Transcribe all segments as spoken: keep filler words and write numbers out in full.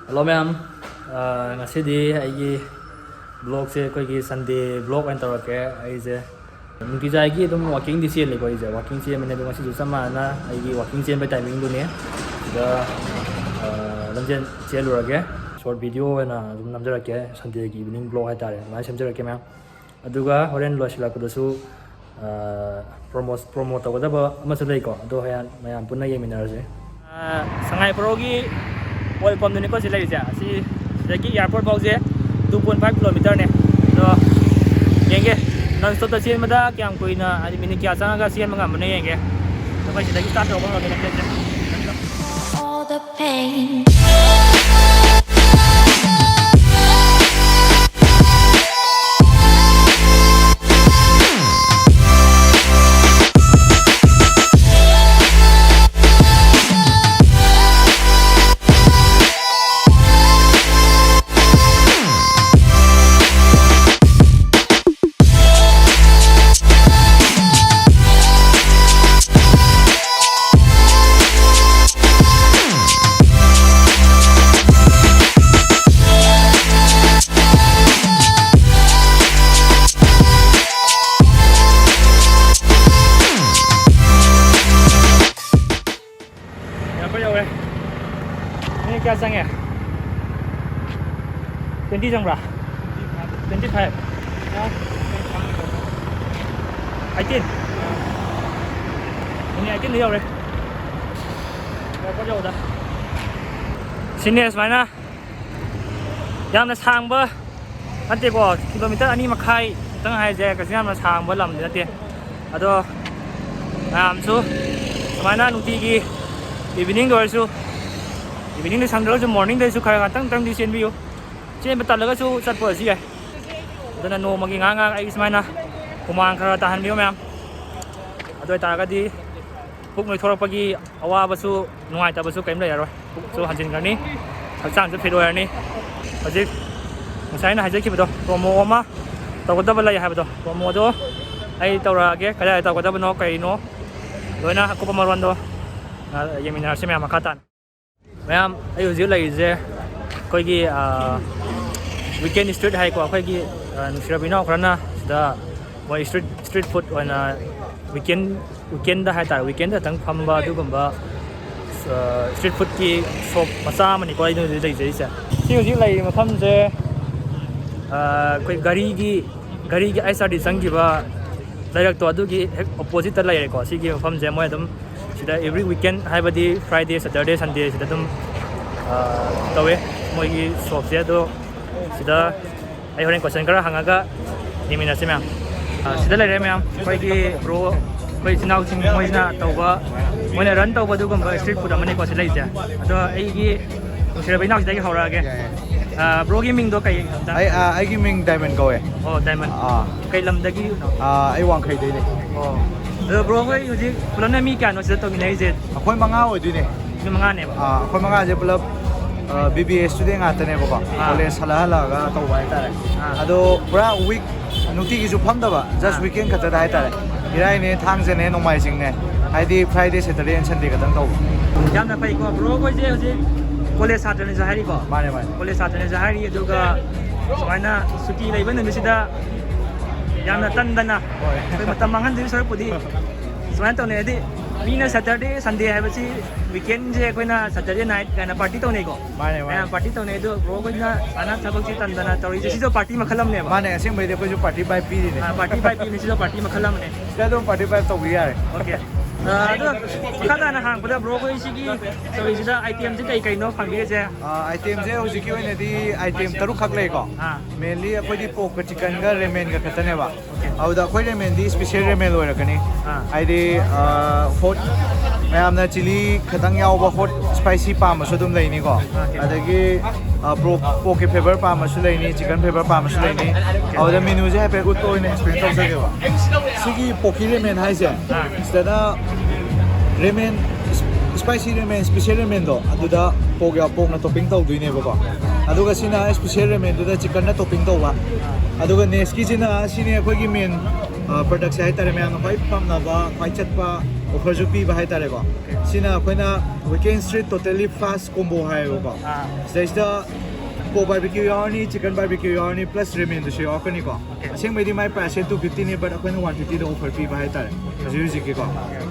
Hello ꯃꯌꯥꯝ, ꯑ, ꯉꯁꯤꯗꯤ ꯑꯩꯒꯤ ꯕ꯭ꯂꯣꯒꯁꯦ ꯑꯩꯈꯣꯏꯒꯤ ꯁꯟꯗꯦ ꯕ꯭ꯂꯣꯒ ꯑꯣꯏꯅ ꯇꯧꯔꯛꯀꯦ꯫ ꯑꯩꯁꯦ ꯅꯨꯡꯇꯤꯖꯥꯏꯒꯤ ꯑꯗꯨꯝ ꯋꯥꯛꯀꯤꯡꯗꯤ ꯆꯦꯜꯂꯤꯀꯣ, ꯑꯩꯁꯦ ꯋꯥꯛꯀꯤꯡ ꯆꯦꯟꯕꯅꯦ꯫ ꯑꯗꯣ ꯉꯁꯤꯁꯨ ꯆꯞ ꯃꯥꯟꯅꯅ ꯑꯩꯒꯤ ꯋꯥꯛꯀꯤꯡ ꯆꯦꯟꯕꯒꯤ ꯇꯥꯏꯃꯤꯡꯗꯨꯅꯦ꯫ ꯁꯤꯗ, ꯑ, ꯂꯝꯖꯦꯜ ꯆꯦꯜꯂꯨꯔꯒꯦ꯫ ꯁꯣꯔꯠ ꯚꯤꯗꯤꯑꯣ ꯑꯣꯏꯅ ꯑꯗꯨꯝ ꯅꯝꯖꯔꯛꯀꯦ, ꯁꯟꯗꯦꯒꯤ ꯏꯚꯤꯅꯤꯡ ꯕ꯭ꯂꯣꯒ ꯍꯥꯏꯇꯥꯔꯦ, ꯑꯗꯨꯃꯥꯏꯅ ꯁꯦꯝꯖꯔꯛꯀꯦ ꯃꯌꯥꯝ꯫ ꯑꯗꯨꯒ ꯍꯣꯔꯦꯟ ꯂꯣꯏꯁꯤꯜꯂꯛꯄꯗꯁꯨ, ꯑ, ꯄ꯭ꯔꯣꯃꯣ, ꯄ꯭ꯔꯣꯃꯣ ꯇꯧꯒꯗꯕ ꯑꯃꯁꯨ ꯂꯩꯀꯣ, ꯑꯗꯣ ꯍꯌꯦꯡ ꯃꯌꯥꯝ ꯄꯨꯟꯅ ꯌꯦꯡꯃꯤꯟꯅꯔꯁꯦ꯫ ꯑ, ꯁꯉꯥꯏ ꯄ꯭ꯔꯣꯒꯤ ꯑꯣꯏꯜ ꯄꯝꯗꯨꯅꯤꯀꯣ ꯁꯤ ꯂꯩꯔꯤꯁꯦ꯫ ꯑꯁꯤ ꯁꯤꯗꯒꯤ ꯑꯦꯌꯥꯔꯄꯣꯔꯠ ꯐꯥꯎꯁꯦ two point five kilometerꯅꯦ꯫ ꯑꯗꯣ ꯌꯦꯡꯒꯦ, ꯅꯟ ꯁ꯭ꯇꯣꯞꯇ ꯆꯦꯟꯕꯗ ꯀꯌꯥꯝ ꯀꯨꯏꯅ, ꯍꯥꯏꯗꯤ ꯃꯤꯅꯤꯠ ꯀꯌꯥ ꯆꯪꯉꯒ ꯆꯦꯟꯕ ꯉꯝꯕꯅꯣ ꯌꯦꯡꯒꯦ꯫ ꯑꯩꯈꯣꯏ ꯁꯤꯗꯒꯤ ꯁ꯭ꯇꯥꯔꯠ ꯇꯧꯕ ꯍꯧꯔꯒꯦ ꯂꯝꯖꯦꯜꯁꯦ꯫ All the pain. ꯌꯧꯔꯦ, ꯌꯧꯔꯦ꯫ ꯃꯤꯅꯤꯠ ꯀꯌꯥ ꯆꯪꯉꯦ? Twenty ꯆꯪꯕ꯭ꯔꯥ? Twenty five꯫ Eighteen꯫ ꯃꯤꯅꯤꯠ eighteenꯗ ꯌꯧꯔꯦ꯫ ꯑꯦꯌꯥꯔꯄꯣꯔꯠ ꯌꯧꯕꯗ꯫ ꯁꯤꯅꯦ ꯁꯨꯃꯥꯏꯅ ꯌꯥꯝꯅ ꯁꯥꯡꯕ ꯅꯠꯇꯦꯀꯣ, ꯀꯤꯂꯣꯃꯤꯇꯔ ꯑꯅꯤ ꯃꯈꯥꯏ ꯈꯛꯇꯪ ꯍꯥꯏꯁꯦ, ꯀꯩꯁꯨ ꯌꯥꯝꯅ ꯁꯥꯡꯕ ꯂꯝꯗꯤ ꯅꯠꯇꯦ꯫ ꯑꯗꯣ ꯃꯌꯥꯝꯁꯨ ꯁꯨꯃꯥꯏꯅ ꯅꯨꯡꯇꯤꯒꯤ ꯏꯚꯤꯅꯤꯡꯗ ꯑꯣꯏꯔꯁꯨ, ꯏꯚꯤꯅꯤꯡꯗ ꯁꯪꯗ꯭ꯔꯒꯁꯨ ꯃꯣꯔꯅꯤꯡꯗꯁꯨ ꯈꯔ ꯉꯥꯛꯇꯪ ꯉꯥꯛꯇꯪꯗꯤ ꯆꯦꯟꯕꯤꯌꯨ꯫ ꯆꯦꯟꯕ ꯇꯜꯂꯒꯁꯨ ꯆꯠꯄ ꯑꯣꯏꯔꯁꯨ ꯌꯥꯏ꯫ ꯑꯗꯨꯅ ꯅꯣꯡꯃꯒꯤ ꯉꯥꯏꯍꯥꯛ ꯉꯥꯏꯍꯥꯛ ꯑꯩ ꯁꯨꯃꯥꯏꯅ ꯍꯨꯃꯥꯡ ꯈꯔ ꯇꯥꯍꯟꯕꯤꯌꯨ ꯃꯌꯥꯝ꯫ ꯑꯗꯨ ꯑꯣꯏꯇꯥꯔꯒꯗꯤ ꯄꯨꯛ ꯅꯣꯏꯊꯣꯔꯛꯄꯒꯤ ꯑꯋꯥꯕꯁꯨ, ꯅꯨꯡꯉꯥꯏꯇꯕꯁꯨ ꯀꯔꯤꯝ ꯂꯩꯔꯔꯣꯏ꯫ ꯄꯨꯛꯁꯨ ꯍꯟꯖꯤꯟꯈ꯭ꯔꯅꯤ, ꯍꯛꯆꯥꯡꯁꯨ ꯐꯤꯠ ꯑꯣꯏꯔꯅꯤ꯫ ꯍꯧꯖꯤꯛ ꯉꯁꯥꯏ ꯑꯩꯅ ꯍꯥꯏꯖꯈꯤꯕꯗꯣ, ꯄ꯭ꯔꯣꯃꯣ ꯑꯃ ꯇꯧꯒꯗꯕ ꯂꯩ ꯍꯥꯏꯕꯗꯣ, ꯄ꯭ꯔꯣꯃꯣꯗꯣ ꯑꯩ ꯇꯧꯔꯛꯑꯒꯦ꯫ ꯀꯗꯥꯏꯗ ꯇꯧꯒꯗꯕꯅꯣ ꯀꯔꯤꯅꯣ, ꯂꯣꯏꯅ ꯑꯀꯨꯞꯄ ꯃꯔꯣꯟꯗꯣ, ꯑ, ꯌꯦꯡꯃꯤꯟꯅꯔꯁꯤ ꯃꯌꯥꯝ ꯃꯈꯥ ꯇꯥꯅ꯫ ꯃꯌꯥꯝ, ꯑꯩ ꯍꯧꯖꯤꯛ ꯂꯩꯔꯤꯁꯦ ꯑꯩꯈꯣꯏꯒꯤ ꯋꯤꯀꯦꯟ ꯁ꯭ꯇ꯭ꯔꯤꯠ ꯍꯥꯏꯀꯣ, ꯑꯩꯈꯣꯏꯒꯤ ꯅꯨꯡꯁꯤꯔꯕ ꯏꯅꯥꯎ ꯈꯔꯅ ꯁꯤꯗ ꯃꯣꯏ ꯁ꯭ꯇ꯭ꯔꯤꯠ ꯁ꯭ꯇ꯭ꯔꯤꯠ ꯐꯨꯗ ꯑꯣꯏꯅ ꯋꯤꯀꯦꯟ ꯋꯤꯀꯦꯟꯗ ꯍꯥꯏꯇꯥꯔꯦ, ꯋꯤꯀꯦꯟꯗ ꯈꯛꯇꯪ ꯐꯝꯕ ꯑꯗꯨꯒꯨꯝꯕ ꯁ꯭ꯇ꯭ꯔꯤꯠ ꯐꯨꯗꯀꯤ ꯁꯣꯞ ꯃꯆꯥ ꯑꯃꯅꯤꯀꯣ ꯑꯩꯅ ꯍꯧꯖꯤꯛ ꯂꯩꯖꯔꯤꯁꯦ꯫ ꯁꯤ ꯍꯧꯖꯤꯛ ꯂꯩꯔꯤꯕ ꯃꯐꯝꯁꯦ ꯑꯩꯈꯣꯏ ꯘꯔꯤꯒꯤ ꯘꯔꯤꯒꯤ ꯑꯩꯆ ꯑꯥꯔ ꯗꯤ ꯆꯪꯈꯤꯕ ꯂꯩꯔꯛꯇꯣ ꯑꯗꯨꯒꯤ ꯍꯦꯛ ꯑꯣꯄꯣꯖꯤꯠꯇ ꯂꯩꯔꯦꯀꯣ꯫ ꯁꯤꯒꯤ ꯃꯐꯝꯁꯦ ꯃꯣꯏ ꯑꯗꯨꯝ ꯁꯤꯗ ꯑꯦꯕ꯭ꯔꯤ ꯋꯤꯀꯦꯟ ꯍꯥꯏꯕꯗꯤ ꯐ꯭ꯔꯥꯏꯗꯦ, ꯁꯦꯇꯔꯗꯦ, ꯁꯟꯗꯦ ꯁꯤꯗ ꯑꯗꯨꯝ ꯇꯧꯋꯦ ꯃꯣꯏꯒꯤ ꯁꯣꯞꯁꯦ꯫ ꯑꯗꯣ ꯁꯤꯗ ꯑꯩ ꯍꯣꯔꯦꯟ ꯀꯣꯏꯁꯟ ꯈꯔ ꯍꯪꯉꯒ ꯌꯦꯡꯃꯤꯟꯅꯁꯤ ꯃꯌꯥꯝ꯫ ꯁꯤꯗ ꯂꯩꯔꯦ ꯃꯌꯥꯝ, ꯑꯩꯈꯣꯏꯒꯤ ꯕ꯭ꯔꯣ, ꯑꯩꯈꯣꯏ ꯏꯆꯤꯟ ꯏꯅꯥꯎꯁꯤꯡ ꯃꯣꯏꯁꯤꯅ ꯇꯧꯕ, ꯃꯣꯏꯅ ꯔꯟ ꯇꯧꯕ ꯑꯗꯨꯒꯨꯝꯕ ꯁ꯭ꯇ꯭ꯔꯤꯠ ꯐꯨꯗ ꯑꯃꯅꯤꯀꯣ ꯁꯤ ꯂꯩꯁꯦ꯫ ꯑꯗꯣ ꯑꯩꯒꯤ ꯅꯨꯡꯁꯤꯔꯕ ꯏꯅꯥꯎꯁꯤꯗꯒꯤ ꯍꯧꯔꯛꯑꯒꯦ꯫ ꯌꯥꯏꯌꯦ꯫ ꯕ꯭ꯔꯣꯒꯤ ꯃꯤꯡꯗꯣ ꯀꯩ ꯑꯝꯇ? ꯑꯩ, ꯑ, ꯑꯩꯒꯤ ꯃꯤꯡ ꯗꯥꯏꯃꯟ ꯀꯧꯋꯦ꯫ ꯑꯣ, ꯗꯥꯏꯃꯟ꯫ ꯑꯥ꯫ ꯀꯩ ꯂꯝꯗꯒꯤꯅꯣ? ꯑꯥ, ꯑꯩ ꯋꯥꯡꯈꯩꯗꯩꯅꯦ꯫ ꯑꯣ꯫ ꯑꯗꯣ ꯕ꯭ꯔꯣ ꯍꯣꯏ ꯍꯧꯖꯤꯛ ꯄꯨꯂꯞꯅ ꯃꯤ ꯀꯌꯥꯅꯣ ꯁꯤꯗ ꯇꯧꯃꯤꯟꯅꯔꯤꯁꯦ? ꯑꯩꯈꯣꯏ ꯃꯉꯥ ꯑꯣꯏꯗꯣꯏꯅꯦ꯫ ꯃꯤ ꯃꯉꯥꯅꯦꯕ? ꯑꯥ, ꯑꯩꯈꯣꯏ ꯃꯉꯥꯁꯦ ꯄꯨꯂꯞ, ꯑ, ꯕꯤ ꯕꯤ ꯑꯦ ꯁ꯭ꯇꯨꯗꯦꯟ ꯉꯥꯛꯇꯅꯦꯕꯀꯣ꯫ ꯑꯥ꯫ ꯀꯣꯂꯦꯖ ꯍꯜꯂ ꯍꯜꯂꯛꯑꯒ ꯇꯧꯕ ꯍꯥꯏꯇꯥꯔꯦ꯫ ꯑꯥ꯫ ꯑꯗꯣ ꯄꯨꯔꯥ ꯋꯤꯛ ꯅꯨꯡꯇꯤꯒꯤꯁꯨ ꯐꯝꯗꯕ, ꯖꯁ ꯑꯥ꯫ ꯋꯤꯀꯦꯟ ꯈꯛꯇꯗ ꯍꯥꯏꯇꯥꯔꯦ꯫ ꯏꯔꯥꯏꯅꯦ, ꯊꯥꯡꯖꯅꯦ, ꯅꯣꯡꯃꯥꯏꯖꯤꯡꯅꯦ, ꯍꯥꯏꯗꯤ ꯐ꯭ꯔꯥꯏꯗꯦ, ꯁꯦꯇꯔꯗꯦ ꯑꯦꯟ ꯁꯟꯗꯦ ꯈꯛꯇꯪ ꯇꯧꯕ꯫ ꯌꯥꯝꯅ ꯐꯩꯀꯣ꯫ ꯕ꯭ꯔꯣ ꯍꯣꯏꯁꯦ ꯍꯧꯖꯤꯛ ꯀꯣꯂꯦꯖ ꯁꯥꯇ꯭ꯔꯅꯦꯁꯨ ꯍꯥꯏꯔꯤꯀꯣ? ꯃꯥꯅꯦ, ꯃꯥꯅꯦ꯫ ꯀꯣꯂꯦꯖ ꯁꯥꯇ꯭ꯔꯅꯦꯁꯨ ꯍꯥꯏꯔꯤ, ꯑꯗꯨꯒ ꯁꯨꯃꯥꯏꯅ ꯁꯨꯇꯤ ꯂꯩꯕ ꯅꯨꯃꯤꯠꯁꯤꯗ ꯌꯥꯝꯅ ꯇꯟꯗꯅ ꯍꯣꯏ꯫ ꯑꯩꯈꯣꯏ ꯃꯇꯝ ꯃꯥꯡꯍꯟꯗꯣꯏ ꯁꯔꯨꯛꯄꯨꯗꯤ ꯁꯨꯃꯥꯏꯅ ꯇꯧꯅꯩ꯫ ꯍꯥꯏꯗꯤ ꯃꯤꯅ ꯁꯦꯇꯔꯗꯦ, ꯁꯟꯗꯦ ꯍꯥꯏꯕꯁꯤ ꯋꯤꯀꯦꯟꯁꯦ ꯑꯩꯈꯣꯏꯅ ꯁꯦꯇꯔꯗꯦ ꯅꯥꯏꯠ ꯀꯥꯏꯅ ꯄꯥꯔꯇꯤ ꯇꯧꯅꯩꯀꯣ꯫ ꯃꯥꯅꯦ, ꯃꯥꯅꯦ꯫ ꯃꯌꯥꯝ ꯄꯥꯔꯇꯤ ꯇꯧꯅꯩ, ꯑꯗꯣ ꯕ꯭ꯔꯣ ꯍꯣꯏꯅ ꯁꯨꯃꯥꯏꯅ ꯊꯕꯛꯁꯤ ꯇꯟꯗꯅ ꯇꯧꯔꯤꯁꯦ, ꯁꯤꯁꯨ ꯄꯥꯔꯇꯤ ꯃꯈꯜ ꯑꯃꯅꯦꯕ꯫ ꯃꯥꯅꯦ, ꯑꯁꯦꯡꯕꯩꯗꯤ ꯑꯩꯈꯣꯏꯁꯨ ꯄꯥꯔꯇꯤ ꯚꯥꯏꯕ ꯄꯤꯔꯤꯅꯦ꯫ ꯑꯥ, ꯄꯥꯔꯇꯤ ꯚꯥꯏꯕ ꯄꯤꯕꯅꯤ, ꯁꯤꯁꯨ ꯄꯥꯔꯇꯤ ꯃꯈꯜ ꯑꯃꯅꯦ꯫ ꯁꯤꯗ ꯑꯗꯨꯝ ꯄꯥꯔꯇꯤ ꯚꯥꯏꯕ ꯇꯧꯕꯤ ꯌꯥꯔꯦ꯫ ꯑꯣꯀꯦ꯫ ꯑꯥ, ꯑꯗꯣ ꯃꯈꯥ ꯇꯥꯅ ꯍꯥꯡꯕꯗ ꯕ꯭ꯔꯣ ꯍꯣꯏ ꯁꯤꯒꯤ ꯇꯧꯔꯤꯁꯤꯗ ꯑꯥꯏꯇꯦꯝꯁꯦ ꯀꯩ ꯀꯩꯅꯣ ꯐꯪꯕꯤꯔꯤꯁꯦ? ꯑꯥ, ꯑꯥꯏꯇꯦꯝꯁꯦ ꯍꯧꯖꯤꯛꯀꯤ ꯑꯣꯏꯅꯗꯤ ꯑꯥꯏꯇꯦꯝ ꯇꯔꯨꯛꯈꯛ ꯂꯩꯀꯣ꯫ ꯑꯥ꯫ ꯃꯦꯟꯂꯤ ꯑꯩꯈꯣꯏꯗꯤ ꯄꯣꯛꯀ ꯆꯤꯛꯀꯟꯒ ꯔꯦꯃꯦꯟꯒ ꯈꯛꯇꯅꯦꯕ꯫ ꯑꯗꯨꯗ ꯑꯩꯈꯣꯏ ꯔꯦꯃꯦꯟꯗꯤ ꯏꯁꯄꯤꯁꯦꯜ ꯔꯦꯃꯦꯟ ꯑꯣꯏꯔꯛꯀꯅꯤ꯫ ꯑꯥ꯫ ꯍꯥꯏꯗꯤ, ꯑ, ꯍꯣꯠ, ꯃꯌꯥꯝꯅ ꯆꯤꯂꯤ ꯈꯤꯇꯪ ꯌꯥꯎꯕ ꯍꯣꯠ ꯏꯁꯄꯥꯏꯁꯤ ꯄꯥꯝꯕꯁꯨ ꯑꯗꯨꯝ ꯂꯩꯅꯤꯀꯣ꯫ ꯑꯣꯀꯦ꯫ ꯑꯗꯒꯤ, ꯑ, ꯄ꯭ꯔꯣ-, ꯄꯣꯛꯀꯤ ꯐ꯭ꯂꯦꯕꯔ ꯄꯥꯝꯕꯁꯨ ꯂꯩꯅꯤ, ꯆꯤꯛꯀꯟ ꯐ꯭ꯂꯦꯕꯔ ꯄꯥꯝꯕꯁꯨ ꯂꯩꯅꯤ꯫ ꯑꯗꯨꯗ ꯃꯦꯅꯨꯁꯦ ꯍꯥꯏꯐꯦꯠ ꯎꯠꯄ ꯑꯣꯏꯅ ꯑꯦꯛꯁꯄ꯭ꯂꯦꯟ ꯇꯧꯖꯒꯦꯕ꯫ ꯁꯤꯒꯤ ꯄꯣꯛꯀꯤ ꯔꯦꯃꯦꯟ ꯍꯥꯏꯁꯦ, ꯑꯥ꯫ ꯁꯤꯗꯅ ꯔꯦꯃꯦꯟ, ꯏꯁꯄꯥꯏꯁꯤ ꯔꯦꯃꯦꯟ, ꯏꯁꯄꯤꯁꯦꯜ ꯔꯦꯃꯦꯟꯗꯣ, ꯑꯗꯨꯗ ꯄꯣꯛ ꯌꯥꯎ-, ꯄꯣꯛꯅ ꯇꯣꯞꯄꯤꯡ ꯇꯧꯗꯣꯏꯅꯦꯕꯀꯣ꯫ ꯑꯗꯨꯒ ꯁꯤꯅ ꯏꯁꯄꯤꯁꯦꯜ ꯔꯦꯃꯦꯟꯗꯨꯗ ꯆꯤꯛꯀꯟꯅ ꯇꯣꯞꯄꯤꯡ ꯇꯧꯕ꯫ ꯑꯗꯨꯒ ꯅꯦꯛꯁꯀꯤꯁꯤꯅ ꯁꯤꯅꯤ ꯑꯩꯈꯣꯏꯒꯤ ꯃꯦꯟ, ꯑ, ꯄ꯭ꯔꯗꯛꯁꯦ ꯍꯥꯏꯇꯥꯔꯦ, ꯃꯌꯥꯝꯅ ꯈ꯭ꯋꯥꯏ ꯄꯥꯝꯅꯕ, ꯈ꯭ꯋꯥꯏ ꯆꯠꯄ, ꯑꯣꯐꯔꯁꯨ ꯄꯤꯕ ꯍꯥꯏꯇꯥꯔꯦꯀꯣ꯫ ꯁꯤꯅ ꯑꯩꯈꯣꯏꯅ Weekend Street Totally Fast Combo ꯍꯥꯏꯌꯦꯕꯀꯣ꯫ ꯑꯥ꯫ ꯁꯤꯗꯩꯁꯤꯗ pork barbecue ꯌꯥꯎꯔꯅꯤ, chicken barbecue ꯌꯥꯎꯔꯅꯤ, plus ꯔꯦꯃꯦꯟꯗꯨꯁꯨ ꯌꯥꯎꯔꯛꯀꯅꯤꯀꯣ꯫ ꯑꯁꯦꯡꯕꯩꯗꯤ ꯃꯥꯏ price ꯁꯦ two fifty ꯅꯤ, but ꯑꯩꯈꯣꯏꯅ one fifty ꯗ offer ꯄꯤꯕ ꯍꯥꯏꯇꯥꯔꯦ ꯍꯧꯖꯤꯛ ꯍꯧꯖꯤꯛꯀꯤꯀꯣ꯫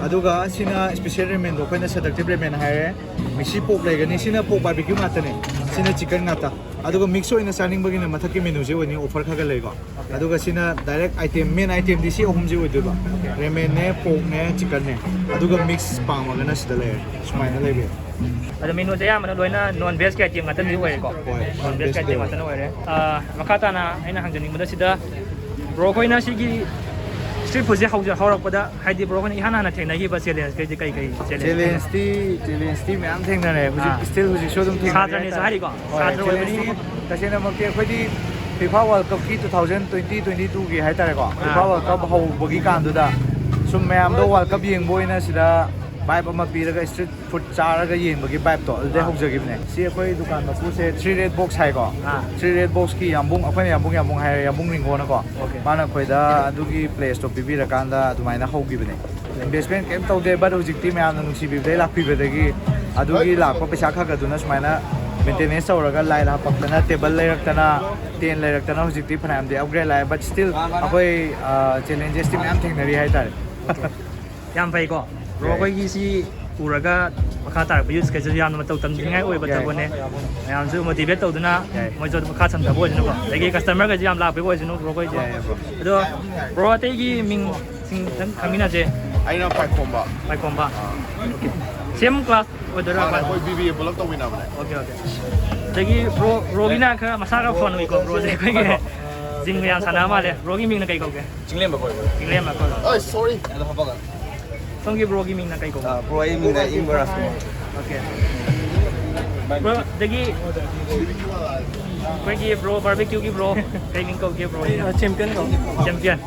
ꯑꯗꯨꯒ ꯁꯤꯅ special ꯔꯦꯃꯦꯟꯗꯣ ꯑꯩꯈꯣꯏꯅ seductive ꯔꯦꯃꯦꯟ ꯍꯥꯏꯔꯦ꯫ Mixi pork ꯂꯩꯒꯅꯤ꯫ ꯁꯤꯅ pork barbecue ꯉꯥꯛꯇꯅꯦ, ꯁꯤꯅ chicken ꯉꯥꯛꯇ꯫ ꯑꯗꯨꯒ mix ꯑꯣꯏꯅ ꯆꯥꯅꯤꯡꯕꯒꯤꯅ ꯃꯊꯛꯀꯤ ꯃꯦꯅꯨꯁꯦ ꯑꯣꯏꯅꯤ offer ꯈꯔ ꯈꯔ ꯂꯩꯀꯣ꯫ ꯑꯗꯨꯒ ꯁꯤꯅ direct item, main item ꯗꯤ ꯁꯤ ꯑꯍꯨꯝꯁꯤ ꯑꯣꯏꯗꯣꯏꯕ, ꯔꯦꯃꯦꯟꯅꯦ, pork ꯅꯦ, chicken ꯅꯦ꯫ ꯑꯗꯨꯒ mix ꯄꯥꯝꯃꯒꯅ ꯁꯤꯗ ꯂꯩꯔꯦ, ꯁꯨꯃꯥꯏꯅ ꯂꯩꯕ ꯌꯥꯏ꯫ ꯑꯗꯣ ꯃꯦꯅꯨꯁꯦ ꯑꯌꯥꯝꯕꯅ ꯂꯣꯏꯅ non veg ꯀꯤ item ꯉꯥꯛꯇꯅꯗꯤ ꯑꯣꯏꯔꯦꯀꯣ꯫ ꯍꯣꯏ, Non veg ꯀꯤ item ꯉꯥꯛꯇꯅ ꯑꯣꯏꯔꯦ꯫ ꯑꯥ, ꯃꯈꯥ ꯇꯥꯅ ꯑꯩꯅ ꯍꯪꯖꯅꯤꯡꯕꯗ ꯁꯤꯗ ꯕ꯭ꯔꯣ ꯑꯩꯈꯣꯏꯅ ꯁꯤꯒꯤ street food ꯁꯦ ꯍꯧꯖ-, ꯍꯧꯔꯛꯄꯗ ꯍꯥꯏꯗꯤ ꯕ꯭ꯔꯣ ꯑꯩꯈꯣꯏꯅ ꯏꯍꯥꯟ ꯍꯥꯟꯅ ꯊꯦꯡꯅꯈꯤꯕ challenge ꯈꯩꯗꯤ ꯀꯩ ꯀꯩ challenge? Challenge T, challenge T ꯃꯌꯥꯝ ꯊꯦꯡꯅꯔꯦ ꯍꯧꯖꯤꯛ꯫ ꯑꯥ꯫ Still ꯍꯧꯖꯤꯛꯁꯨ ꯑꯗꯨꯝ ꯊꯦꯡꯅꯔꯤ ꯁꯥꯇ꯭ꯔꯅꯦꯁꯨ ꯍꯥꯏꯇꯥꯔꯦ꯫ ꯍꯥꯏꯔꯤꯀꯣ? ꯍꯣꯏ, ꯁꯥꯇ꯭ꯔ challenge ꯑꯣꯏꯕꯅꯤ꯫ ꯇꯤ ꯇꯁꯦꯡꯅꯃꯛꯇꯤ ꯑꯩꯈꯣꯏꯗꯤ FIFA World Cup ꯀꯤ two thousand twenty twenty two ꯒꯤ ꯍꯥꯏꯇꯥꯔꯦꯀꯣ, FIFA World Cup ꯍꯧꯕꯒꯤ ꯀꯥꯟꯗꯨꯗ ꯁꯨꯝ ꯃꯌꯥꯝꯗꯣ World Cup ꯌꯦꯡꯕ ꯑꯣꯏꯅ ꯁꯤꯗ vibe ꯑꯃ ꯄꯤꯔꯒ street food ꯆꯥꯔꯒ ꯌꯦꯡꯕꯒꯤ vibe ꯇꯣ ꯑꯗꯨꯗꯩ ꯍꯧꯖꯈꯤꯕꯅꯦ꯫ ꯁꯤ ꯑꯩꯈꯣꯏ ꯗꯨꯀꯥꯟ ꯃꯄꯨꯁꯦ Three Red Box ꯍꯥꯏꯀꯣ꯫ ꯑꯥ꯫ Three Red Box ꯀꯤ ꯌꯥꯝꯕꯨꯡ, ꯑꯩꯈꯣꯏꯅ ꯌꯥꯝꯕꯨꯡ ꯌꯥꯝꯕꯨꯡ ꯍꯥꯏꯔꯦ, ꯌꯥꯝꯕꯨꯡ ꯔꯤꯡꯒꯣꯅꯀꯣ꯫ ꯃꯥꯅ ꯑꯩꯈꯣꯏꯗ ꯑꯗꯨꯒꯤ place ꯇꯣ ꯄꯤꯕꯤꯔꯀꯥꯟꯗ ꯑꯗꯨꯃꯥꯏꯅ ꯍꯧꯈꯤꯕꯅꯦ꯫ Investment ꯀꯩꯝ ꯇꯧꯗꯦ, but ꯍꯧꯖꯤꯛꯇꯤ ꯃꯌꯥꯝꯅ ꯅꯨꯡꯁꯤꯕꯤꯕꯗꯩ ꯂꯥꯛꯄꯤꯕꯗꯒꯤ ꯑꯗꯨꯒꯤ ꯂꯥꯛꯄ ꯄꯩꯁꯥ ꯈꯔ ꯈꯔꯗꯨꯅ ꯁꯨꯃꯥꯏꯅ maintenance ꯇꯧꯔꯒ ꯂꯥꯏꯠ ꯍꯥꯞꯄꯛꯇꯅ, table ꯂꯩꯔꯛꯇꯅ, tent ꯂꯩꯔꯛꯇꯅ ꯍꯧꯖꯤꯛꯇꯤ ꯐꯅꯌꯥꯝꯗꯤ upgrade ꯂꯥꯛꯑꯦ, but still ꯑꯩꯈꯣꯏ, ꯑ, challenges ꯇꯤ ꯃꯌꯥꯝ ꯊꯦꯡꯅꯔꯤ ꯍꯥꯏꯇꯥꯔꯦ꯫ ꯌꯥꯝ ꯐꯩꯀꯣ꯫ ꯕ꯭ꯔꯣ ꯑꯩꯈꯣꯏꯒꯤ ꯁꯤ ꯎꯔꯒ ꯃꯈꯥ ꯇꯥꯔꯛꯄ youth ꯈꯩꯁꯨ ꯌꯥꯝꯅ ꯃꯇꯧ ꯇꯝꯖꯅꯤꯡꯉꯥꯏ ꯑꯣꯏꯕ ꯊꯕꯛꯅꯦ꯫ ꯃꯌꯥꯝꯁꯨ motivate ꯇꯧꯗꯨꯅ ꯃꯣꯏꯁꯨ ꯑꯗꯨꯝ ꯃꯈꯥ ꯁꯝꯊꯕ ꯑꯣꯏꯁꯅꯨꯀꯣ꯫ ꯑꯗꯒꯤ customer ꯈꯩꯁꯨ ꯌꯥꯝ ꯂꯥꯛꯄꯤꯕ ꯑꯣꯏꯁꯅꯨ ꯕ꯭ꯔꯣ ꯑꯩꯈꯣꯏꯁꯨ꯫ ꯑꯗꯣ ꯕ꯭ꯔꯣ ꯑꯇꯩꯒꯤ ꯃꯤꯡꯁꯤꯡ ꯈꯤꯇꯪ ꯈꯪꯃꯤꯟꯅꯁꯦ꯫ ꯑꯩꯅ ꯄꯥꯏꯈꯣꯝꯕ꯫ ꯄꯥꯏꯈꯣꯝꯕ꯫ Same class ꯑꯣꯏꯗꯣꯏꯔꯥ? ꯃꯥꯅꯦ, ꯑꯩꯈꯣꯏ B B A ꯄꯨꯂꯞ ꯇꯧꯃꯤꯟꯅꯕꯅꯦ꯫ Okay, okay꯫ ꯑꯗꯒꯤ ꯕ꯭ꯔꯣ, ꯕ꯭ꯔꯣꯒꯤꯅ ꯈꯔ ꯃꯁꯥ ꯈꯔ ꯐꯣꯟ ꯎꯏꯀꯣ ꯕ꯭ꯔꯣꯁꯦ꯫ ꯑꯩꯈꯣꯏꯒꯤ ꯖꯤꯝꯒ ꯌꯥꯝ ꯁꯥꯟꯅꯕ ꯃꯥꯜꯂꯦ꯫ ꯕ꯭ꯔꯣꯒꯤ ꯃꯤꯡꯅ ꯀꯩ ꯀꯧꯒꯦ? ꯆꯤꯡꯂꯦꯝꯕ ꯀꯧꯏ꯫ ꯆꯤꯡꯂꯦꯝꯕ ꯀꯧꯏ꯫ ꯑꯩ sorry꯫ ꯁꯣꯝꯒꯤ ꯕ꯭ꯔꯣꯒꯤ ꯃꯤꯡꯅ ꯀꯩ ꯀꯧꯒꯦ? ꯑ, ꯕ꯭ꯔꯣ ꯑꯩ ꯃꯤꯡꯅ ꯏꯪꯕ ꯔꯥꯖꯀꯨꯃꯥꯔ꯫ Okay꯫ ꯕ꯭ꯔꯣ, ꯑꯗꯒꯤ ꯑꯩꯈꯣꯏꯒꯤ ꯕ꯭ꯔꯣ ꯕꯥꯔꯕꯤꯀ꯭ꯌꯨꯒꯤ ꯕ꯭ꯔꯣ ꯀꯩ ꯃꯤꯡ ꯀꯧꯒꯦ ꯕ꯭ꯔꯣ? ꯆꯦꯝꯄꯤꯌꯟ ꯀꯧꯏ꯫ ꯆꯦꯝꯄꯤꯌꯟ꯫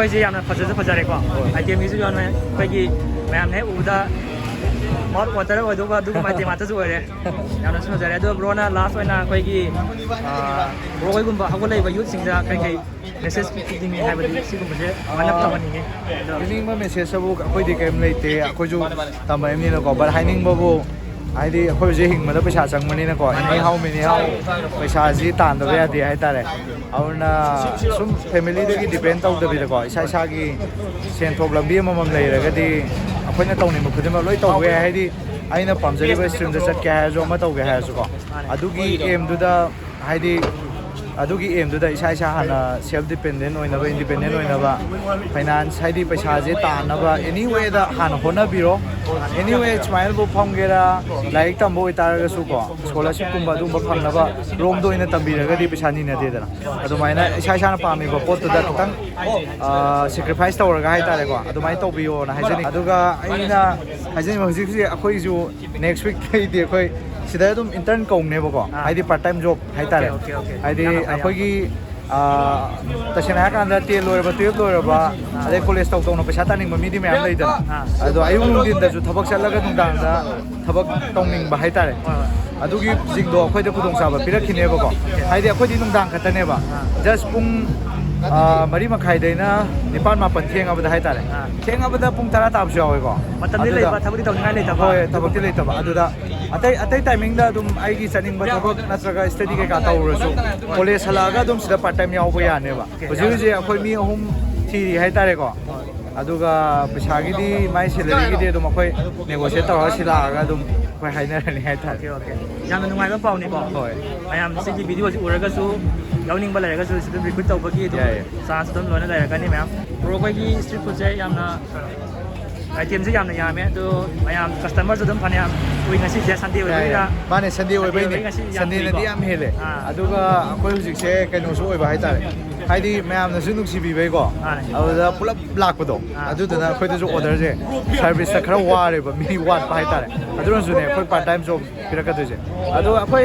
ꯑꯩꯈꯣꯏꯁꯦ ꯌꯥꯝꯅ ꯐꯖꯁꯨ ꯐꯖꯔꯦꯀꯣ꯫ ꯑꯥꯏꯇꯦꯝꯒꯤꯁꯨ ꯌꯥꯝꯅ ꯑꯩꯈꯣꯏꯒꯤ ꯃꯌꯥꯝꯅ ꯍꯦꯛ ꯎꯕꯗ ꯃꯥꯎꯠ ꯋꯥꯇꯔ ꯑꯣꯏꯗꯧꯕ ꯑꯗꯨꯒꯨꯝꯕ ꯑꯥꯏꯇꯦꯝ ꯉꯥꯛꯇꯁꯨ ꯑꯣꯏꯔꯦ꯫ ꯌꯥꯝꯅꯁꯨ ꯐꯖꯔꯦ꯫ ꯑꯗꯣ ꯕ꯭ꯔꯣꯅ ꯂꯥꯁ ꯑꯣꯏꯅ ꯑꯩꯈꯣꯏꯒꯤ ꯕ꯭ꯔꯣ ꯍꯣꯏꯒꯨꯝꯕ ꯍꯧꯒꯠꯂꯛꯏꯕ ꯌꯨꯠꯁꯤꯡꯗ ꯀꯩꯀꯩ ꯃꯦꯁꯦꯖ ꯄꯤꯅꯤꯡꯉꯤ ꯍꯥꯏꯕꯗꯤ ꯁꯤꯒꯨꯝꯕꯁꯦ ꯃꯅꯛ ꯊꯝꯍꯟꯅꯤꯡꯉꯤ꯫ ꯑꯗꯣ ꯄꯤꯅꯤꯡꯕ ꯃꯦꯁꯦꯖ ꯑꯕꯨ ꯑꯩꯈꯣꯏꯗꯤ ꯀꯔꯤꯝ ꯂꯩꯇꯦ꯫ ꯑꯩꯈꯣꯏꯁꯨ ꯇꯝꯕ ꯃꯤꯅꯀꯣ, ꯕꯠ ꯍꯥꯏꯅꯤꯡꯕꯕꯨ ꯍꯥꯏꯗꯤ ꯑꯩꯈꯣꯏ ꯍꯧꯖꯤꯛ ꯍꯤꯡꯕꯗ ꯄꯩꯁꯥ ꯆꯪꯕꯅꯤꯅꯀꯣ, ꯑꯦꯅꯤ ꯍꯥꯎ ꯃꯦꯅꯤ ꯍꯥꯎ ꯄꯩꯁꯥꯁꯤ ꯇꯥꯟꯗꯕ ꯌꯥꯗꯦ ꯍꯥꯏꯇꯥꯔꯦ꯫ ꯑꯗꯨꯅ ꯁꯨꯝ ꯐꯦꯃꯤꯂꯤꯗꯒꯤ ꯗꯤꯄꯦꯟ ꯇꯧꯗꯕꯤꯗꯀꯣ, ꯏꯁꯥ ꯏꯁꯥꯒꯤ ꯁꯦꯟꯊꯣꯛ ꯂꯝꯕꯤ ꯑꯃꯃꯝ ꯂꯩꯔꯒꯗꯤ ꯑꯩꯈꯣꯏꯅ ꯇꯧꯅꯤꯡꯕ ꯈꯨꯗꯤꯡꯃꯛ ꯂꯣꯏ ꯇꯧꯕ ꯌꯥꯏ꯫ ꯍꯥꯏꯗꯤ ꯑꯩꯅ ꯄꯥꯝꯖꯔꯤꯕ ꯏꯁꯇ꯭ꯔꯤꯝꯗ ꯆꯠꯀꯦ ꯍꯥꯏꯔꯁꯨ, ꯑꯃ ꯇꯧꯒꯦ ꯍꯥꯏꯔꯁꯨꯀꯣ, ꯑꯗꯨꯒꯤ ꯑꯦꯝꯗꯨꯗ ꯍꯥꯏꯗꯤ ꯑꯗꯨꯒꯤ ꯑꯦꯝꯗꯨꯗ ꯏꯁꯥ ꯏꯁꯥ ꯍꯥꯟꯅ ꯁꯦꯜꯐ ꯗꯤꯄꯦꯟꯗꯦꯟ ꯑꯣꯏꯅꯕ, ꯏꯟꯗꯤꯄꯦꯟꯗꯦꯟ ꯑꯣꯏꯅꯕ, ꯐꯥꯏꯅꯥꯟꯁ ꯍꯥꯏꯗꯤ ꯄꯩꯁꯥꯁꯦ ꯇꯥꯟꯅꯕ ꯑꯦꯅꯤ ꯋꯦꯗ ꯍꯥꯟꯅ ꯍꯣꯠꯅꯕꯤꯔꯣ꯫ ꯑꯦꯅꯤ ꯋꯦ, ꯁꯨꯃꯥꯏꯅꯕꯨ ꯐꯝꯒꯦꯔꯥ, ꯂꯥꯏꯔꯤꯛ ꯇꯝꯕ ꯑꯣꯏꯇꯥꯔꯒꯁꯨꯀꯣ, ꯁ꯭ꯀꯣꯂꯔꯁꯤꯞꯀꯨꯝꯕ ꯑꯗꯨꯒꯨꯝꯕ ꯐꯪꯅꯕ ꯔꯣꯝꯗ ꯑꯣꯏꯅ ꯇꯝꯕꯤꯔꯒꯗꯤ ꯄꯩꯁꯥ ꯅꯤꯅꯗꯦꯗꯅ꯫ ꯑꯗꯨꯃꯥꯏꯅ ꯏꯁꯥ ꯏꯁꯥꯅ ꯄꯥꯝꯃꯤꯕ ꯄꯣꯠꯇꯨꯗ ꯈꯤꯇꯪ ꯁꯦꯀ꯭ꯔꯤꯐꯥꯏꯁ ꯇꯧꯔꯒ ꯍꯥꯏꯇꯥꯔꯦꯀꯣ, ꯑꯗꯨꯃꯥꯏꯅ ꯇꯧꯕꯤꯌꯣꯅ ꯍꯥꯏꯖꯅꯤꯡꯉꯤ꯫ ꯑꯗꯨꯒ ꯑꯩꯅ ꯍꯥꯏꯖꯅꯤꯡꯕ, ꯍꯧꯖꯤꯛ ꯍꯧꯖꯤꯛ ꯑꯩꯈꯣꯏꯁꯨ ꯅꯦꯛꯁ ꯋꯤꯛꯇꯩꯗꯤ ꯑꯩꯈꯣꯏ ꯁꯤꯗ ꯑꯗꯨꯝ ꯏꯟꯇꯔꯟ ꯀꯧꯅꯦꯕꯀꯣ, ꯑꯥ꯫ ꯍꯥꯏꯗꯤ ꯄꯥꯔꯠ ꯇꯥꯏꯝ ꯖꯣꯕ ꯍꯥꯏꯇꯥꯔꯦ꯫ Okay, okay, okay. ꯍꯥꯏꯗꯤ ꯌꯥꯝꯅ ꯐꯩ, ꯌꯥꯝꯅ ꯑꯩꯈꯣꯏꯒꯤ ꯑꯥ, ꯇꯁꯦꯡꯅ ꯍꯥꯏꯔꯀꯥꯟꯗ ꯇꯦꯟ ꯂꯣꯏꯔꯕ, ꯇꯨꯌꯦꯜꯞ ꯂꯣꯏꯔꯕ, ꯑꯥ꯫ ꯑꯗꯩ ꯀꯣꯂꯦꯖ ꯇꯧ ꯇꯧꯅ ꯄꯩꯁꯥ ꯇꯥꯅꯤꯡꯕ ꯃꯤꯗꯤ ꯃꯌꯥꯝ ꯂꯩꯗꯅ꯫ ꯑꯥ꯫ ꯑꯗꯣ ꯑꯌꯨꯛ ꯅꯨꯡꯊꯤꯟꯗꯁꯨ ꯊꯕꯛ ꯆꯠꯂꯒ ꯅꯨꯡꯗꯥꯡꯗ ꯊꯕꯛ ꯇꯧꯅꯤꯡꯕ ꯍꯥꯏꯇꯥꯔꯦ꯫ ꯍꯣꯏ, ꯍꯣꯏ꯫ ꯑꯗꯨꯒꯤ ꯁꯤꯡꯗꯣ ꯑꯩꯈꯣꯏꯗ ꯈꯨꯗꯣꯡꯆꯥꯕ ꯄꯤꯔꯛꯈꯤꯅꯦꯕꯀꯣ꯫ ꯍꯥꯏꯗꯤ ꯑꯩꯈꯣꯏꯗꯤ ꯅꯨꯡꯗꯥꯡ ꯈꯛꯇꯅꯦꯕ꯫ ꯑꯥ꯫ ꯖꯁ ꯄꯨꯡ, ꯑꯥ, ꯃꯔꯤ ꯃꯈꯥꯏꯗꯩꯅ ꯅꯤꯄꯥꯟ ꯃꯥꯄꯟ ꯊꯦꯡꯉꯕꯗ ꯍꯥꯏꯇꯥꯔꯦ꯫ ꯑꯥ꯫ ꯊꯦꯡꯉꯕꯗ ꯄꯨꯡ ꯇꯔꯥ ꯇꯥꯕꯁꯨ ꯌꯥꯎꯋꯦꯀꯣ꯫ ꯃꯇꯝꯗꯤ ꯑꯗꯨꯗ ꯂꯩꯕ, ꯊꯕꯛꯇꯤ ꯇꯧꯅꯤꯡꯉꯥꯏ ꯂꯩꯇꯕ꯫ ꯍꯣꯏ, ꯊꯕꯛꯇꯤ ꯂꯩꯇꯕ꯫ ꯑꯗꯨꯗ ꯑꯇꯩ, ꯑꯇꯩ ꯇꯥꯏꯃꯤꯡꯗ ꯑꯗꯨꯝ ꯑꯩꯒꯤ ꯆꯠꯅꯤꯡꯕ ꯊꯕꯛ ꯅꯠꯇ꯭ꯔꯒ ꯁ꯭ꯇꯗꯤ ꯀꯩꯀꯥ ꯇꯧꯔꯁꯨ, ꯀꯣꯂꯦꯖ ꯍꯜꯂꯛꯑꯒ ꯑꯗꯨꯝ ꯁꯤꯗ ꯄꯥꯔꯠ ꯇꯥꯏꯝ ꯌꯥꯎꯕ ꯌꯥꯅꯦꯕ꯫ ꯍꯧꯖꯤꯛ ꯍꯧꯖꯤꯛ ꯑꯩꯈꯣꯏ ꯃꯤ ꯑꯍꯨꯝ ꯊꯤꯔꯤ ꯍꯥꯏꯇꯥꯔꯦꯀꯣ꯫ ꯑꯗꯨꯒ ꯄꯩꯁꯥꯒꯤꯗꯤ, ꯃꯥꯏ ꯁꯦꯂꯔꯤꯒꯤꯗꯤ ꯑꯗꯨꯝ ꯑꯩꯈꯣꯏ ꯅꯦꯒꯣꯁꯤꯌꯦꯠ ꯇꯧꯔꯒ ꯁꯤ ꯂꯥꯛꯑꯒ ꯑꯗꯨꯝ ꯑꯩꯈꯣꯏ ꯍꯥꯏꯅꯔꯅꯤ ꯍꯥꯏꯇꯥꯔꯦ꯫ Okay, okay. ꯌꯥꯝꯅ ꯅꯨꯡꯉꯥꯏꯕ ꯄꯥꯎꯅꯤꯀꯣ꯫ ꯍꯣꯏ꯫ ꯃꯌꯥꯝ ꯁꯤꯒꯤ ꯚꯤꯗꯤꯑꯣꯁꯤ ꯎꯔꯒꯁꯨ ꯌꯥꯎꯅꯤꯡꯕ ꯂꯩꯔꯒꯁꯨ ꯁꯤꯗ ꯔꯤꯀ꯭ꯔꯨꯠ ꯇꯧꯕꯒꯤ ꯑꯗꯨꯝ ꯌꯥꯏꯌꯦ꯫ ꯆꯥꯟꯁ ꯑꯗꯨꯝ ꯂꯣꯏꯅ ꯂꯩꯔꯛꯀꯅꯤ ꯃꯌꯥꯝ꯫ ꯕ꯭ꯔꯣ, ꯑꯩꯈꯣꯏꯒꯤ ꯁ꯭ꯇ꯭ꯔꯤꯠ ꯐꯨꯗꯁꯦ ꯌꯥꯝꯅ ꯑꯥꯏꯇꯦꯝꯁꯦ ꯌꯥꯝꯅ ꯌꯥꯝꯃꯦ, ꯑꯗꯣ ꯃꯌꯥꯝ ꯀꯁꯇꯃꯔꯁꯨ ꯑꯗꯨꯝ ꯐꯅꯌꯥꯝ ꯎꯏ꯫ ꯉꯁꯤ ꯗꯦ ꯁꯟꯗꯦ ꯌꯥꯏ, ꯑꯣꯏꯕꯅꯤꯅ꯫ ꯌꯥꯏ꯫ ꯃꯥꯅꯦ, ꯁꯟꯗꯦ ꯁꯟꯗꯦ ꯑꯣꯏꯕꯩꯅꯦ꯫ ꯑꯣꯏꯕꯩ ꯉꯁꯤ ꯌꯥꯝ ꯁꯟꯗꯦꯅꯗꯤ ꯎꯏꯀꯣ꯫ ꯌꯥꯝ ꯍꯦꯜꯂꯦ꯫ ꯑꯥ꯫ ꯑꯗꯨꯒ ꯑꯩꯈꯣꯏ ꯍꯧꯖꯤꯛꯁꯦ ꯀꯩꯅꯣꯁꯨ ꯑꯣꯏꯕ ꯍꯥꯏꯇꯥꯔꯦ, ꯍꯥꯏꯗꯤ ꯃꯌꯥꯝꯅꯁꯨ ꯅꯨꯡꯁꯤꯕꯤꯕꯩꯀꯣ, ꯃꯥꯅꯦ꯫ ꯑꯗꯨꯗ ꯄꯨꯂꯞ ꯂꯥꯛꯄꯗꯣ, ꯑꯥ꯫ ꯑꯗꯨꯗꯨꯅ ꯑꯩꯈꯣꯏꯗꯁꯨ orderꯁꯦ, serviceꯇ ꯈꯔ ꯋꯥꯔꯦꯕ, ꯃꯤ ꯋꯥꯠꯄ ꯍꯥꯏꯇꯥꯔꯦ꯫ ꯑꯗꯨꯅꯁꯨꯅꯦ ꯑꯩꯈꯣꯏ part time job ꯄꯤꯔꯛꯀꯗꯣꯏꯁꯦ꯫ ꯑꯗꯣ ꯑꯩꯈꯣꯏ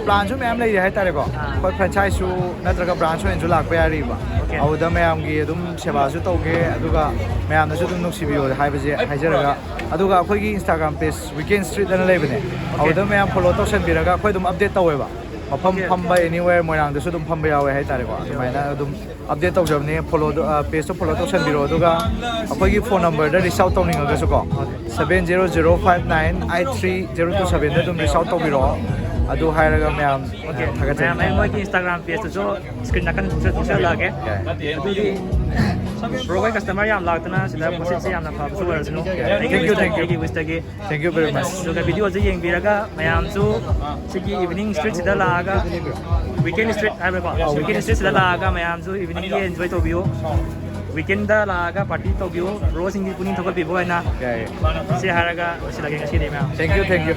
planꯁꯨ ꯃꯌꯥꯝ ꯂꯩꯔꯤ ꯍꯥꯏꯇꯥꯔꯦꯀꯣ꯫ ꯑꯥ꯫ ꯑꯩꯈꯣꯏ franchiseꯁꯨ ꯅꯠꯇ꯭ꯔꯒ branch ꯑꯣꯏꯅꯁꯨ ꯂꯥꯛꯄ ꯌꯥꯔꯤꯕ꯫ Okay꯫ ꯑꯗꯨꯗ ꯃꯌꯥꯝꯒꯤ ꯑꯗꯨꯝ ꯁꯦꯕꯥꯁꯨ ꯇꯧꯒꯦ, ꯑꯗꯨꯒ ꯃꯌꯥꯝꯅꯁꯨ ꯑꯗꯨꯝ ꯅꯨꯡꯁꯤꯕꯤꯌꯣ ꯍꯥꯏꯕꯁꯦ ꯍꯥꯏꯖꯔꯒ, ꯑꯗꯨꯒ ꯑꯩꯈꯣꯏꯒꯤ Instagram page Weekend Street ꯑꯅ ꯂꯩꯕꯅꯦ꯫ ꯑꯗꯨꯗ ꯃꯌꯥꯝ follow ꯇꯧꯁꯟꯕꯤꯔꯒ ꯑꯩꯈꯣꯏ ꯑꯗꯨꯝ update ꯇꯧꯋꯦꯕ꯫ ꯃꯐꯝ Okay꯫ ꯐꯝꯕ anywhere ꯃꯣꯏꯔꯥꯡꯗꯁꯨ ꯑꯗꯨꯝ ꯐꯝꯕ ꯌꯥꯎꯋꯦ ꯍꯥꯏꯇꯥꯔꯦꯀꯣ꯫ ꯑꯗꯨꯃꯥꯏꯅ ꯑꯗꯨꯝ update ꯇꯧꯖꯕꯅꯦ꯫ Follow, pageꯇꯣ follow ꯇꯧꯁꯟꯕꯤꯔꯣ, ꯑꯗꯨꯒ ꯑꯩꯈꯣꯏꯒꯤ phone numberꯗ reach out ꯇꯧꯅꯤꯡꯉꯒꯁꯨꯀꯣ, seven zero zero five nine eight three zero two sevenꯗ ꯑꯗꯨꯝ reach out ꯇꯧꯕꯤꯔꯛꯑꯣ꯫ ꯑꯗꯨ ꯍꯥꯏꯔꯒ ꯃꯌꯥꯝ Okay꯫ ꯊꯥꯒꯠꯆꯔꯤ꯫ ꯃꯌꯥꯝ ꯑꯩ ꯃꯣꯏꯒꯤ Instagram pageꯇꯨꯁꯨ screen ꯅꯥꯀꯟ ꯊꯣꯛꯆꯜꯂꯛꯑꯒꯦ꯫ ꯑꯗꯨꯗꯤ bro ꯍꯣꯏ customer ꯌꯥꯝ ꯂꯥꯛꯇꯅ ꯁꯤꯗ ꯄꯣꯠꯁꯤꯠꯁꯦ ꯌꯥꯝꯅ ꯐꯕꯁꯨ ꯑꯣꯏꯔꯁꯅꯨ꯫ Thank you, thank you. ꯑꯩꯒꯤ wishꯇꯒꯤ꯫ Thank you very much. ꯑꯗꯨꯒ videoꯁꯦ ꯌꯦꯡꯕꯤꯔꯒ ꯃꯌꯥꯝꯁꯨ ꯁꯤꯒꯤ evening streetꯁꯤꯗ ꯂꯥꯛꯑꯒ, Weekend Street ꯍꯥꯏꯕꯀꯣ, Weekend Streetꯁꯤꯗ ꯂꯥꯛꯑꯒ ꯃꯌꯥꯝꯁꯨ eveningꯒꯤ enjoy ꯇꯧꯕꯤꯌꯨ꯫ Weekendꯗ ꯂꯥꯛꯑꯒ party ꯇꯧꯕꯤꯌꯨ꯫ Broꯁꯤꯡꯒꯤ ꯄꯨꯛꯅꯤꯡ ꯊꯧꯒꯠꯄꯤꯕ ꯑꯣꯏꯅ꯫ ꯌꯥꯏꯌꯦ꯫ ꯁꯤ ꯍꯥꯏꯔꯒ ꯂꯣꯏꯁꯤꯜꯂꯒꯦ ꯉꯁꯤꯗꯤ ꯃꯌꯥꯝ꯫ Thank you, thank you.